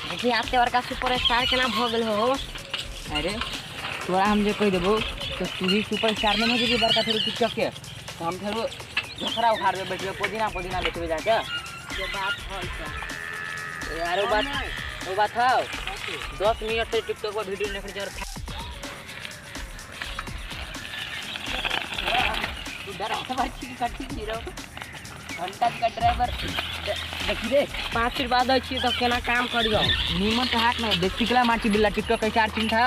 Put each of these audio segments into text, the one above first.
देखी आते बड़का सुपर स्टार केना भऽ गेल हो। अरे तोरा हम जे कहि देबो तो तू ही सुपर स्टार नहीं हो जेबी बड़का फेरो टिकटॉक के, तो हम फेरो झोकरा उखाड़बे बैठबे पुदीना पुदीना बेचबे जाके। जे बात हल त यार वो बात, वो बात हौ 10 मिनट से टिकटॉक पर वीडियो देखने और तू डरा छी कथी छी रौ घंटा का ड्राइवर देखी रे 5 रुपया दै छी तऽ केना काम करियौ। नीमन तो हाथ में देख टिकला माटी बिल्ला टिकटॉक के चार चिन्ह था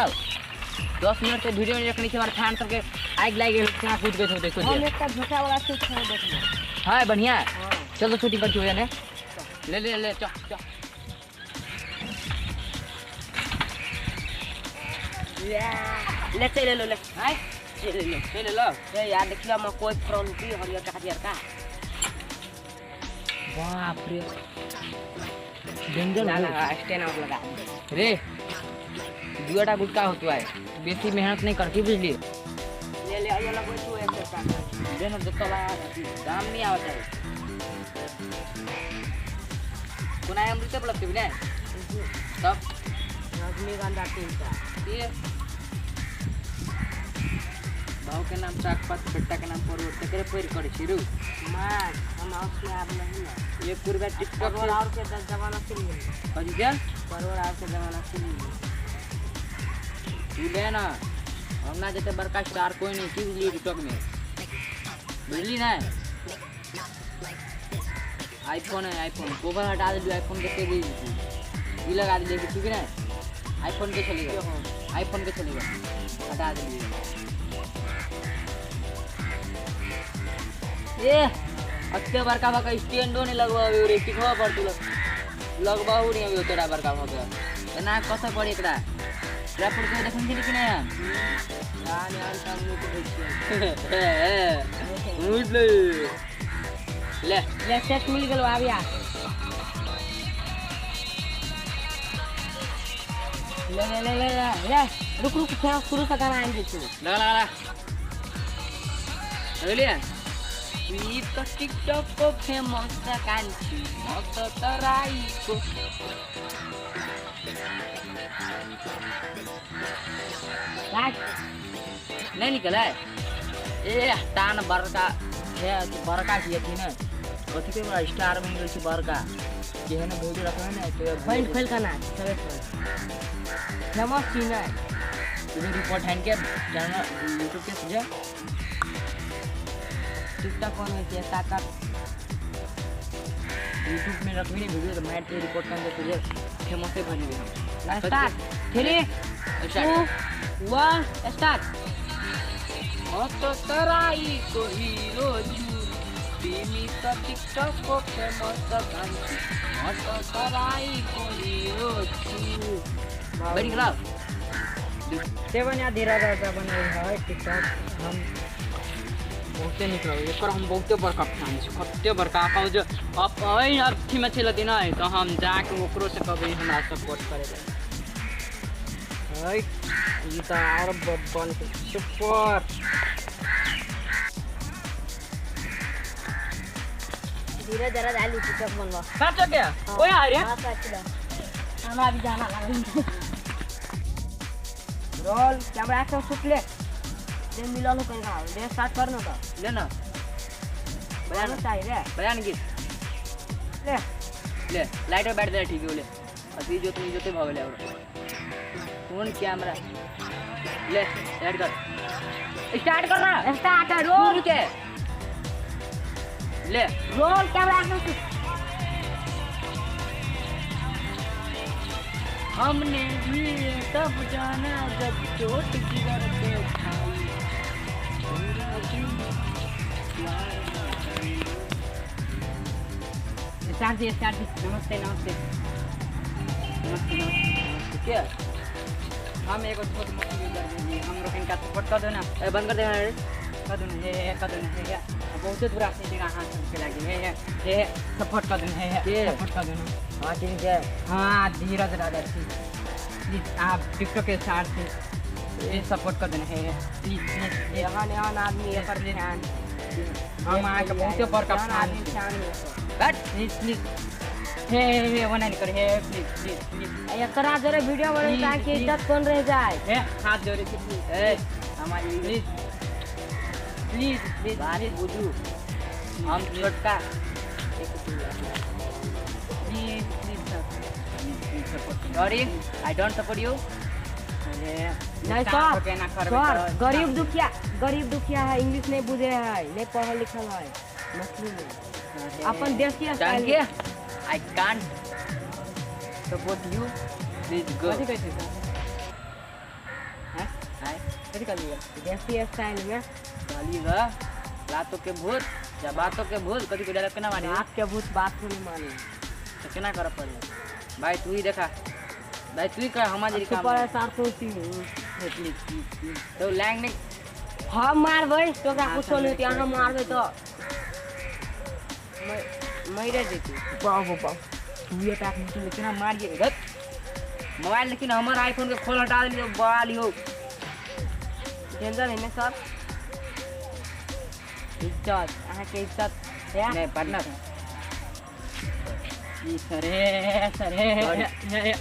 10 मिनट से वीडियो देखने के बाद फैन सबके आग लाग गेल कहाँ कूद गए थे देखो। हम एकटा झोंका वाला शूट छौ देखलो। हां बढ़िया। हां चल तो शूटिंग कर छो ने ले ले ले चल चल ले चल ले ले हाय चल ले चल ले लो। ए यार देखियो हम कोई फ्रंट भी हरियर का हरियर का। बाप रे डेंजर लगा स्टैंड आउट लगा रे दुटा गुटका होतो है बेसी मेहनत नहीं करती बुझली। ले ले आइयो लगो तू एक का ले ना जत्ता लगा दाम नहीं आवत है कोना अमृत पर लगते ने तब रजनीगंधा तीन का ये भाव के नाम साग पात बेटा के नाम पर तकरे पैर कर छी रू मार हम उसमें आप नहीं ना ये पूरा टिकटॉक करोड़ और के 10 जमाना से मिल कथी के करोड़ और के जमाना से मिल तू ले ना हम ना जते बड़का स्टार कोई नहीं की बुझली टिकटॉक में बुझली ना। आईफोन है आईफोन गोबर हटा दे आईफोन के तेजी ई लगा दे ठीक है ना आईफोन के चलेगा आईफोन के चलेगा हटा दे ये अत्ते बड़का बड़का स्टैंडो नहीं लगवा रे टिकवा पर तू लगवाऊ नहीं अभी तोरा बड़का भका एना कसै पड़ी एकरा रैपर के देखन छी कि नहीं जान यार काम मुख दै छी बुझले ले ले सेट मिल गेलो आब यार ले ले ले ले ले रुक रुक फेर शुरू से गाना आइन दै छी लगा लगा लगा लगलिए ई तो टिकटॉक को फेमस कांची मत तराई को नहीं निकला है ए तान बड़का है बड़का की थी ना कथी के बड़ा स्टार बन गेल छी बड़का केहन वीडियो रखबै ने तो फैल फैल का नाच सबे फेमस छी ना तुझे रिपोर्ट हैन के चैनल यूट्यूब के सुझा टिकटॉक कौन है के ताकत यूट्यूब में रखबी नहीं वीडियो तो मैं ते रिपोर्ट कर दे तुझे फेमस है बन गेल। Start 3 2 1 start. मत तराई को हीरो छु तिमी त टिकटॉक को फेमस कांची मत तराई को हीरो छु बड़ी खराब सेवन या धीरज राजा बनाई है टिकटॉक। हम बहुते निक लगे एकर हम बहुते बड़का फैन छी कते बड़का कहू जे अब एहि अथीमे छलै ना तो हम जाके ओकरो से कहबै हमरा सपोर्ट करे ला। है ई त और बन सुपर धीरे धीरे आलू टिकटॉक बनवा साचो के ओए अरे हां साचो हमरा भी जाना लागल। रोल कैमरा से सुट ले दे मिलल कहीं का ले स्टार्ट कर ना तो ले ना बयान चाहिए रे बयान गीत ले ले लाइट पे बैठ दे ठीक है ले अभी जो तुम जोते भगले और कौन कैमरा ले स्टार्ट कर स्टार्ट कर ना स्टार्ट रोल के ले रोल कैमरा से हमने भी तब जाना जब चोट जिगर पे खाई स्टार्ट जी स्टार्ट जी। नमस्ते नमस्ते नमस्ते नमस्ते क्या हम एगो छोट मोट यूजर जी हम लोग इनका सपोर्ट कर दो ना ए बंद कर दे कर दो ना हे कर दो ना हे बहुते दूर से जगह हाथ के लागी हे हे सपोर्ट कर दो हे सपोर्ट कर दो ना। हां ठीक है। हां धीरज राजा जी प्लीज आप टिकटॉक के स्टार थे प्लीज सपोर्ट कर देना है प्लीज प्लीज एहन एहन आदमी एकर फैन। हम अहाँके बहुते बड़का जान फैन आदमी छी। शान में सर। बट प्लीज प्लीज, हे हे ओना नहीं कर, हे प्लीज प्लीज प्लीज। आ एकरा जरे वीडियो बने प्लीज, ताकि प्लीज। इज्जत कौन रह जाए। हे हाथ जोड़े छी प्लीज। ए हमारी प्लीज प्लीज प्लीज बात प्लीज बुझू, हम छोटका please please sir, please support. Sorry, I don't support you. अरे नहीं साफ सर, के ना करबे सर तऽ- गरीब दुखिया, गरीब दुखिया है, इंग्लिश नहीं बुझे है, नहीं पढ़ल लिखल है, मैथिली में अरे, अपन देसी style टंके I can't support you, please go. कथी कहै छै सर? हैं? आय कथी कहलियै? देसी स्टाइल में कहली ग लातो के भूत या बातों के भूत, कथी के डायलॉग केना मारी? बात के भूत बात को नहीं माने। तो केना करऽ पड़े भाई? तू ही देखा भाई, तू ही कर हमार जरी काम। सुपर स्टार सोची। Please please please. तो लैंग नहीं हम मारबै तो ओकरा कुछो नहीं होतै, अहाँ मारबै तो मरे जेतै। बाप बाप, तू ये पैक निकल केना मारिए गत मोबाइल, लेकिन हमर आईफोन के खोल हटा देली तो बवाल हो। डेंजर है ने सर? इज्जत, अहाँके इज्जत है? नहीं पार्टनर। ई सर, हे सर, हे हे, हे हे।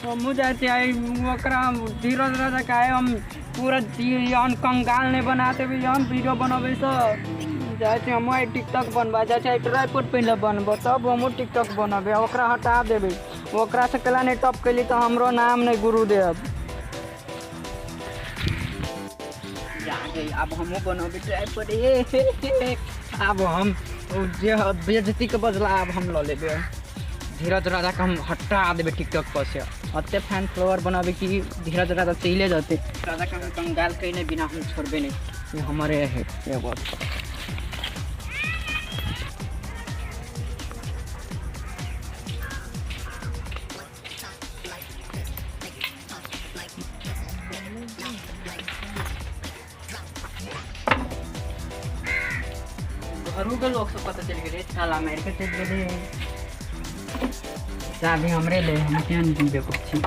हमहूँ जाइ छियै ओकरा धीरज राजा के आए, हम पूरा जीवन कंगाल नहीं बना देबै। हम वीडियो बनबै सर जाइ छी, हमहूँ आइ टिकटॉक बनबा जाइ छी। ट्राइपोड पहिले बनबो तब हमहूँ टिकटॉक बनबै। ओकरा हटा देबै, ओकरा से कला नहीं टॉप कैली तऽ हमरो नाम नहीं गुरुदेव। जा गई, अब हमहूँ बनबै ट्राइपोड। ए आब हम ओ जे बेइज्जती के बदला आब हम लऽ लेबै। धीरज राजा के हम हटा देबै टिकटॉक पर से। एते फैन फॉलोअर बनाबै कि धीरज राजा चले जेतै। राजा के हम कंगाल कइने बिना हम छोड़बे नहीं, ई हमरे है एगो। घरों के लोग सब पता चलि गेलै, साला मारि के चलि गेलै। चाभी हमरे ले, हम किया नहीं बेवकूफ छी।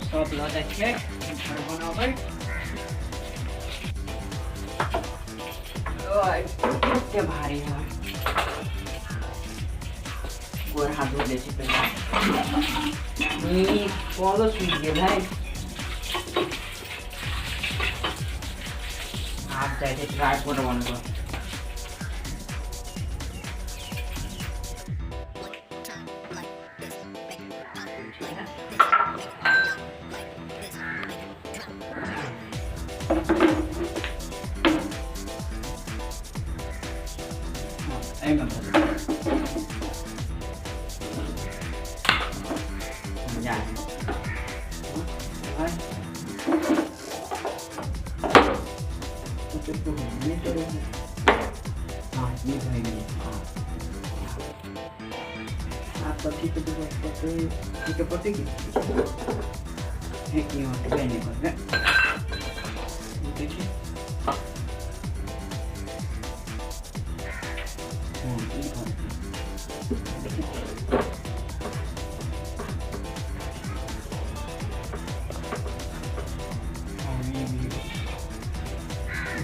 सब लऽ जाइ छियै घर बनाबै। ओइ, कते भारी है, गोर हाथ धो लै छी पहिले। ई कलो सुखि गेल है। आब जाइ छै ट्राइपोड बनबऽ। एहिमे भऽ जेतै। जा भाई, हाँ ई भऽ गेलै। हाँ आब कथी के जरूरत पड़तै? की के पड़तै की हे की हटबै नहि करबै। देखी, हाँ ई भऽ गेलै। देखी, हाँ ई भी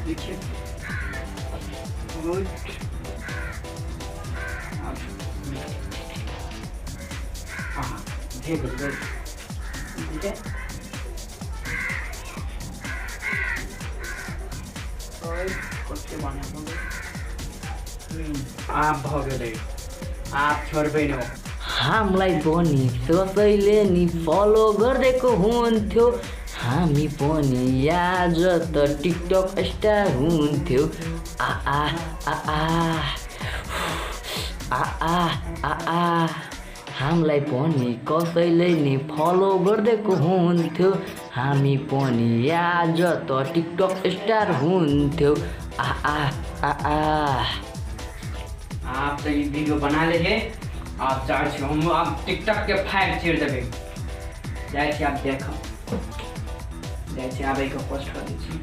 देखिए। गुड। अब हाँ भे गेल, ठीक है। ओइ, कते बढ़िआँ भऽ गेल। आब भऽ गेलै, आब छोड़बै नहि। हामीलाई पनि कसैले नि फलो गरिदिएको हुन्थ्यो, हामी पनि आज त टिकटक स्टार हुन्थ्यो। आ आ आ आ आ आ आ आ हामीलाई पनि कसैले नि फलो गरिदिएको हुन्थ्यो, हामी पनि आज त टिकटक स्टार हुन्थ्यो। आ आ आ आ आप तो ये वीडियो बना लेंगे। आब जाइ छी हम, आब टिकटॉक के फाइल चीर देबै। जाइ छी आब देखब, जाइ छी आब एहिके पोस्ट कऽ दै छी।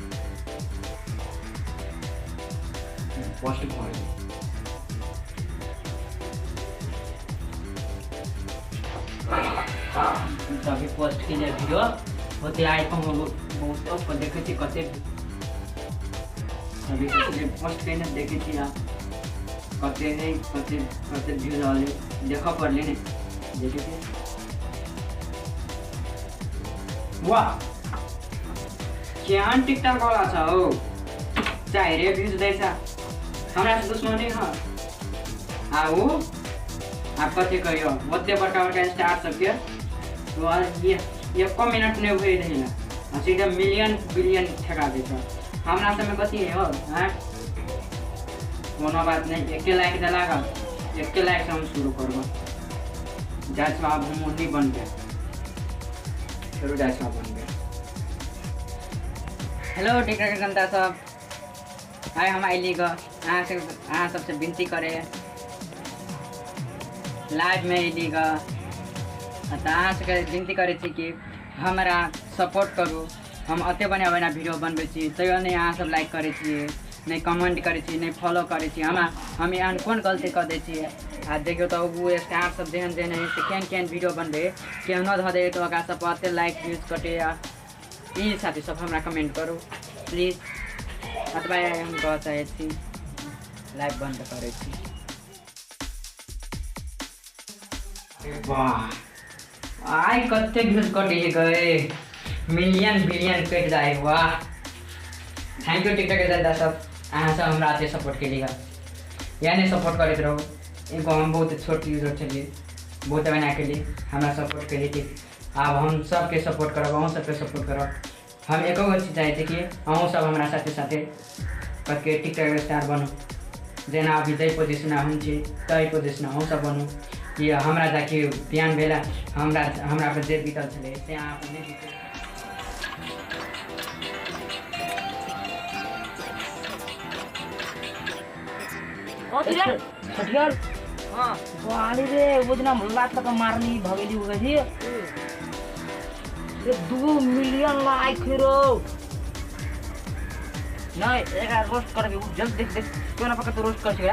पोस्ट भऽ गेल। तभी पोस्ट के लिए वीडियो होते आइ हम बहुत पर देखै छी कते अभी पोस्ट केने देखै छी आ कते है, कते कते व्यूज आले देखऽ पड़ले ने, देखै छी। वाह केहन टिकटॉक वाला छ हौ, चाहे व्यूज दै छ, हमरा से दुश्मनी ह। आ ऊ आब कते कहियो ओते बड़का बड़का स्टार सबके एको मिनट नहि होइ रहै आ सीधा मिलियन बिलियन ठेका दै छ। हमरा सबमे कथी है हो? आँय कोनो बात नहीं, एके लाइक देला एके लाइक से हम शुरू करब। जाइ छी आब हम नहीं बनबै, फेरो जाइ छी आब बनबै। हेलो टिकटॉक जनता सब, आइ हम अयली गऽ अहाँ सबसे विनती करे लाइव में अयली गऽ, तऽ अहाँ सबके विनती करै छी कि हमरा सपोर्ट करू। हम एते बढ़िआँ बढ़िआँ वीडियो बनबै छी तैयो नहि अहाँ सब लाइक करै छियै, नहि कमेंट करै छी, नहि फॉलो करै छी। हमरा हम एहन कोन गलती कऽ दै छियै? आ देखियौ तऽ ओ स्टार सब जेहन जेहन हइ से केहन केहन वीडियो बनबै, केहनो धऽ दै तऽ ओकरा सब पर एते लाइक व्यूज कटैया। ई साथी सब हमरा कमेंट करू प्लीज, अतबा हम कहऽ चाहै छी। लाइव बन्द करै छी। वाह आइ कते व्यूज कटै गए, मिलियन बिलियन कटि जाइ। वाह thank you TikTok जनता सब, अहाँ सब हमरा एते सपोर्ट केलियै, इएह नहि सपोर्ट करैत रहू। एगो हम बहुत छोट यूजर छलियै, बहुत महीना के लिए हमरा सपोर्ट केलियै। ठीक आब हम सबके सपोर्ट करब, अहूँ सबके सपोर्ट करब। हम एको गो चीज चाहै छी कि अहूँ सब हमरा साथे साथे कतके टिकटॉक स्टार बनू, जेना अभी जाहि पोजिशन हम छी ताहि पोजिशन अहूँ सब बनू। कि हमरा जाकि बयान भेल हमरा हमरा पर जे बीतल छलै से अहाँ पर नहि बीतल। छठियार हाँ गाड़ी रे वो जना लात तक मारनी भगेली हो गई रे 2 मिलियन लाइक रो। नहीं एक रोस्ट कर जल्द देख देख क्यों ना पकड़ तो रोस्ट कर छे।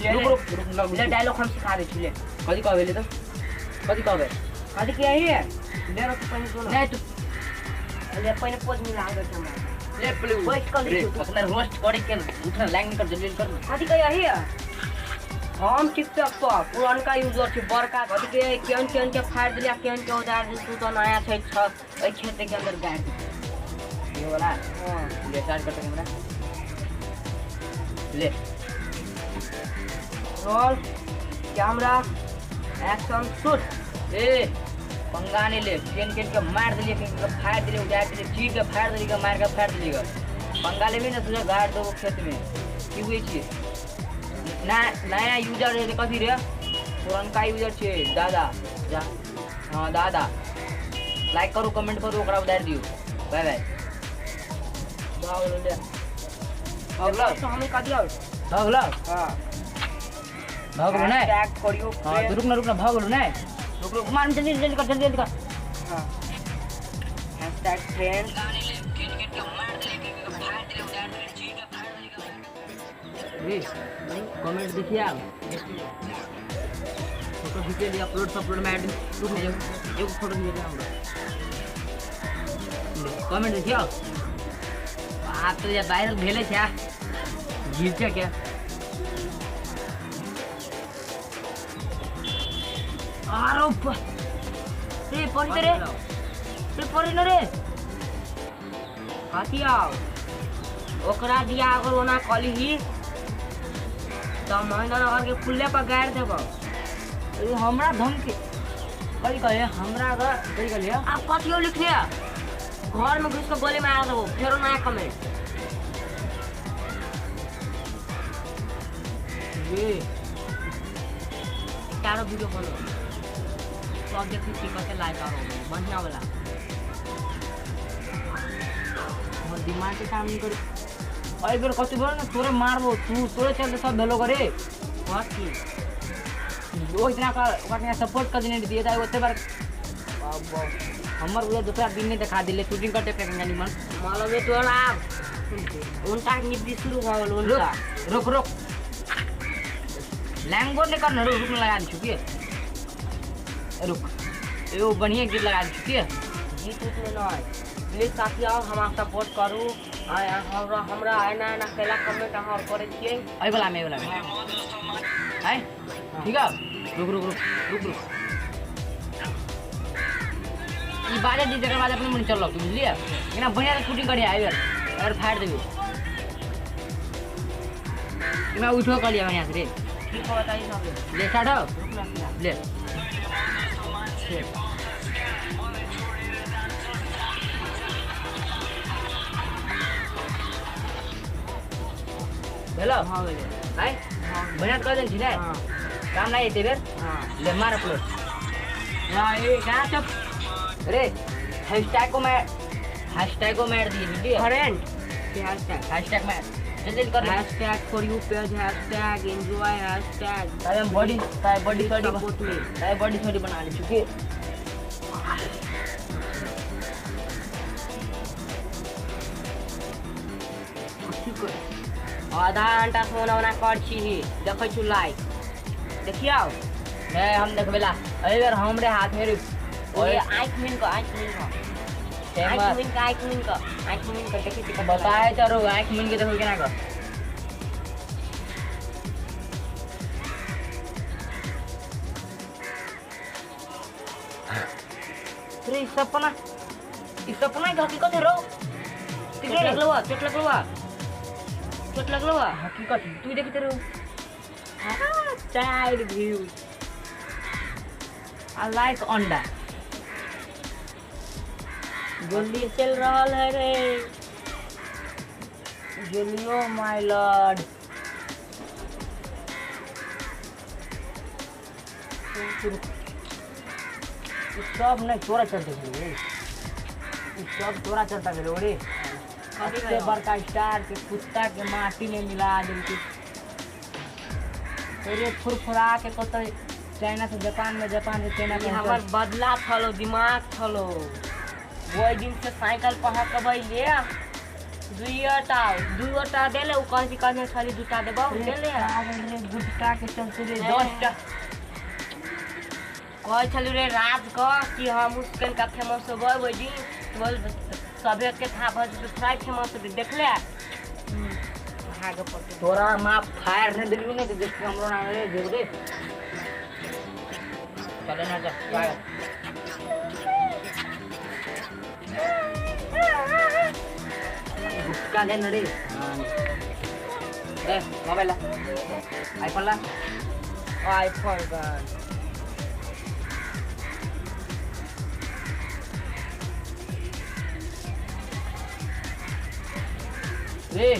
रुक रुक रुक ले डायलॉग हम सिखा दे छी ले। कथी कहबे ले तो कथी कहबे कथी के है ले रो तू पहले बोल। नहीं तू ले पहले पोज मिला दे हमरा ले प्लीज वेट कर ले अपना रोस्ट करे के उठना लाइक कर जल्दी कर। कथी कहि है हम टिकटॉक पर पुरनका यूजर छी बड़का कथी के केहन केहन के फाड़ देलिया केहन के उधार दे तू तो नया छै छ एहि खेत के अंदर गाड़ दे ये वाला। हां ले स्टार्ट कर कैमरा ले रोल कैमरा एक्शन शूट। ए पंगा नहीं ले केन केन के मार दिलिए केन के फाड़ दिलिए उड़ा दिलिए चीर के फाड़ दिलिए मार के फाड़ दिलिए पंगा लेबी ना तुझे गाड़ दो खेत में की हुई छी ना नया यूजर है कथी रे पुरनका यूजर छे दादा जा। हाँ दादा लाइक करू कमेंट करू ओकरा उधार दियो। बाय बाय भाग ले भाग तो हमें का दिया भाग लो। हां भाग लो ना टैग करियो। हां तो रुक ना भाग लो ना रुक रुक मार जल्दी जल्दी कर जल्दी जल्दी कर। हां हैशटैग ट्रेंड रे कमेंट देखिए आप फोटो खींचे लिए अपलोड अपलोड में ऐड रुक ना एक फोटो खींचे लिया हमरा कमेंट देखिए आप तो यार वायरल भेले छे घीचे के आरो रे पड़ी रे रे पड़ी न रे कथी आओ ओकरा दिया अगर ओना कली तो महेंद्र नगर के पुल्ले पर गाड़ देबो। अरे हमरा धमकी कथी कहे हमरा अगर कथी कहलिए आप कथियो लिख लिया घर में घुस के गोली मार देबो फेरो नया कमेंट रे चारो वीडियो बनो तो अब देखी छी कते लाइक आरो बढ़िया वाला हमर दिमाग के काम नहीं करे। अरे बेर कथी बोल ना तोरे मारबो तू तोरे चलते सब भेलो करे कथी ओ इतना का ओकरा सपोर्ट कर देने दिए था ओते बार हमर उधर दूसरा दिन नहीं दिखा दिले शूटिंग करते करेंगे निमन मालूम है तोरा उनका निब्दी शुरू हो गेल उनका। रुक रुक लैंगो ने कर रुक लगा दी चुकी रुक एगो बढ़िया गीत लगा दी चुकी गीत उत में नहीं प्लीज साथी आओ हमरा सपोर्ट करू आ हमरा हमरा एना एना केला कमेंट अहाँ करै छियै। एहि वाला में आय ठीक है रुक रुक रुक रुक रुक ई बाजे दी जकर बाद अपने मन चल तू बुझलिए एना बढ़िया से शूटिंग करिया आइ अगर फाड़ देबी एना उठो कर लिया बढ़िया से रे। ठीक है बताइए सब ले स्टार्ट हो ले हेलो हां भेलै आय बढ़िया कर देन छी ने काम नहीं एते बेर। हां ले मार अपलोड ना ये कहां चुप रे हैशटैग को मैं ऐड दिए बुझलिए फ्रेंड हैशटैग हैशटैग में जल्दी कर hashtag for you page hashtag enjoy hashtag तारे बॉडी थोड़ी सपोर्ट मी तारे बॉडी थोड़ी बना ले चुकी आधा घंटा से ओना ओना कर छी देखै छु लाइक देखियौ नहीं हम देखबेला एहि बेर हमरे हाथ में रे ओए आँख मिन क आँख मिन क आँख मिन क आँख मिन क आँख मिन क देखै छी बताए चलो आँख मिन के देखो केना क रे सपना ई सपना के हकीकत है रो चोट लगलो बा चोट लगलो बा चोट लगलो बा हकीकत तू देखते रहो। हां चार व्यूज I like अंडा गोली चल रहल है रे गोलियो my Lord सब नहीं तोरा चलते गेलो सब तोरा चलता गेलो रे। सबसे बड़का स्टार के कुत्ता के माटी में मिला देलकै रे फुरफुरा के कतौ चाइना से जापान में जापान से चाइना में। हमर बदला थलो दिमाग थलो ओहि दिन से साइकिल पर हकबैले दुइटा देले उ कहै कहने खाली दुटा देबौ देले रे गुटका के चलते रे 10टा कहै छलु रे राज क कि हम उसकन का फेमस होबै ओहि दिन बोल सभे के था भज फ्राई फेमस होबै देखले भाग पड़ते तोरा मां फायर ने देलियो ने देख के हमरो नाम रे जोड़ दे चले ना जा गुटका ले रे। दे मोबाइल ला आईफोन ला आईफोन का रे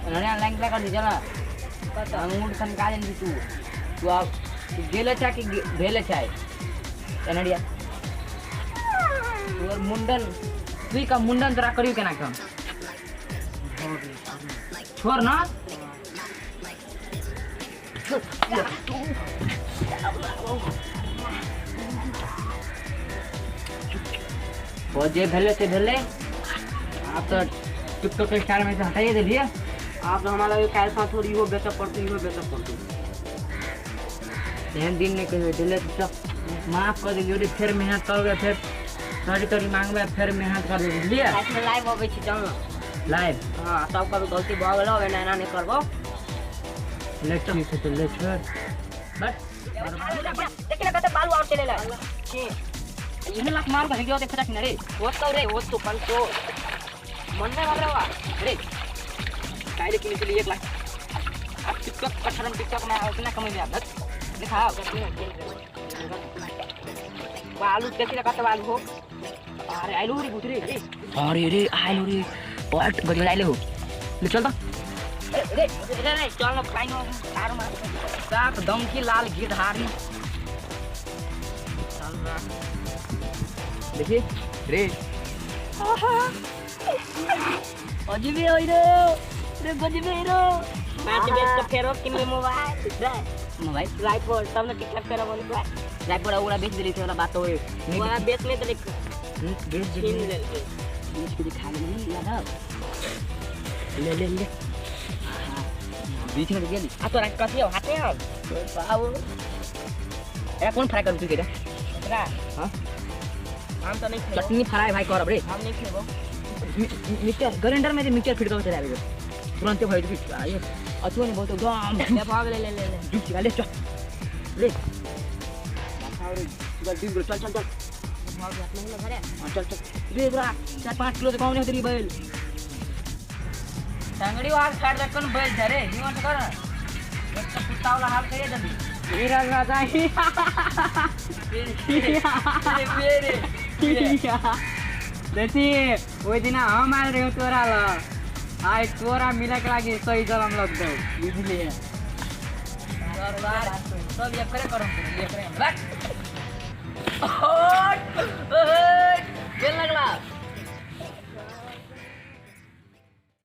उन्होंने ऑनलाइन क्ला कर दी चला अंगूठ सनका देन तू तू आप तू गेले चा कि भेले चाहे एनडिया तोर मुंडन तू का मुंडन तोरा करियो केना कम छोड़ ना वो जे भेले से भेले आप तो टिकटॉक के स्टार में से हटाइए दिलिए। आप तो हमारा ये काल साथ थोड़ी हो बेचा पड़ती हो बेचा पड़ती एहन दिन नहीं कहियो दिले तो माफ कर दिलियो रे। फिर मेहनत करबे फिर सॉरी तोरी मांगबे फिर मेहनत कर दे बुझलिए। लाइफ में लाइव अबै छी जाउ लाइव। हां तब कभी गलती भ गेलो एना एना नहीं करबो ले ठीक है तो ले छोड़ बस देखि ना कते बालू और चलेला छी इने लाख मार के गियो देखा ना रे वो तो रे वो तो पन तो मन में घबरावा रे काहे के लिए 1 लाख अब टिकटॉक का शर्म टिकटॉक में उतना कमाई में आदत देखा बालू देखि ना कते बालू हो। अरे आइलो रे गुतरे रे अरे रे आइलो रे बहुत गजब आइलो हो ले चल त रे रे रे चल न पाइन तार मार साफ दमकी लाल घी धारी चल रहा देखिए रे अजीबे होई रे रे गजबे रो मैच बेच के फेरो किनबे मोबाइल रे। मोबाइल ट्राइपॉड तब न टिकटॉक करब बोल। ट्राइपॉड ओकरा बेच देली वाला बात होए। वहाँ बेच नहीं देली, बेच छीन देली। लेलकै। बेच के खा लेली यादव। ले ले ले, बीच में गेली। आ तोरा कथी हौ हाथे हौ? बाबू ए कोन फ्राई करू तू के रे? ओकरा हां हम तो नहीं खेबो। चटनी फ्राई भाई करब रे। हम नहीं खेबो। मिक्सचर ग्राइंडर में मिक्सचर फिट कर चला आबे तुरंते भई जेतै। आयो अथुआ नहीं बहुत एकदम। ले भऽ गेलै, ले ले ले। जुट ले चल ले चल चल चल चल। भऽ गेलै, अपने ही घरे। हां चल चल रे, तोरा 4-5 किलो से कम नहीं होतरी बैल। टंगड़ी वाल छाड़ दे, कोन बैल छै रे? जीवन से कर एक तो कुत्ता वाला हाल करिए जल्दी। धीरज राजा मेरे देखी ओहि दिना हम आयल रहियो तोरा लग, आइ तोरा मिले के लागि सही जलम लगतौ बुझलिए। सब ये करे करम, ये करे बैठ।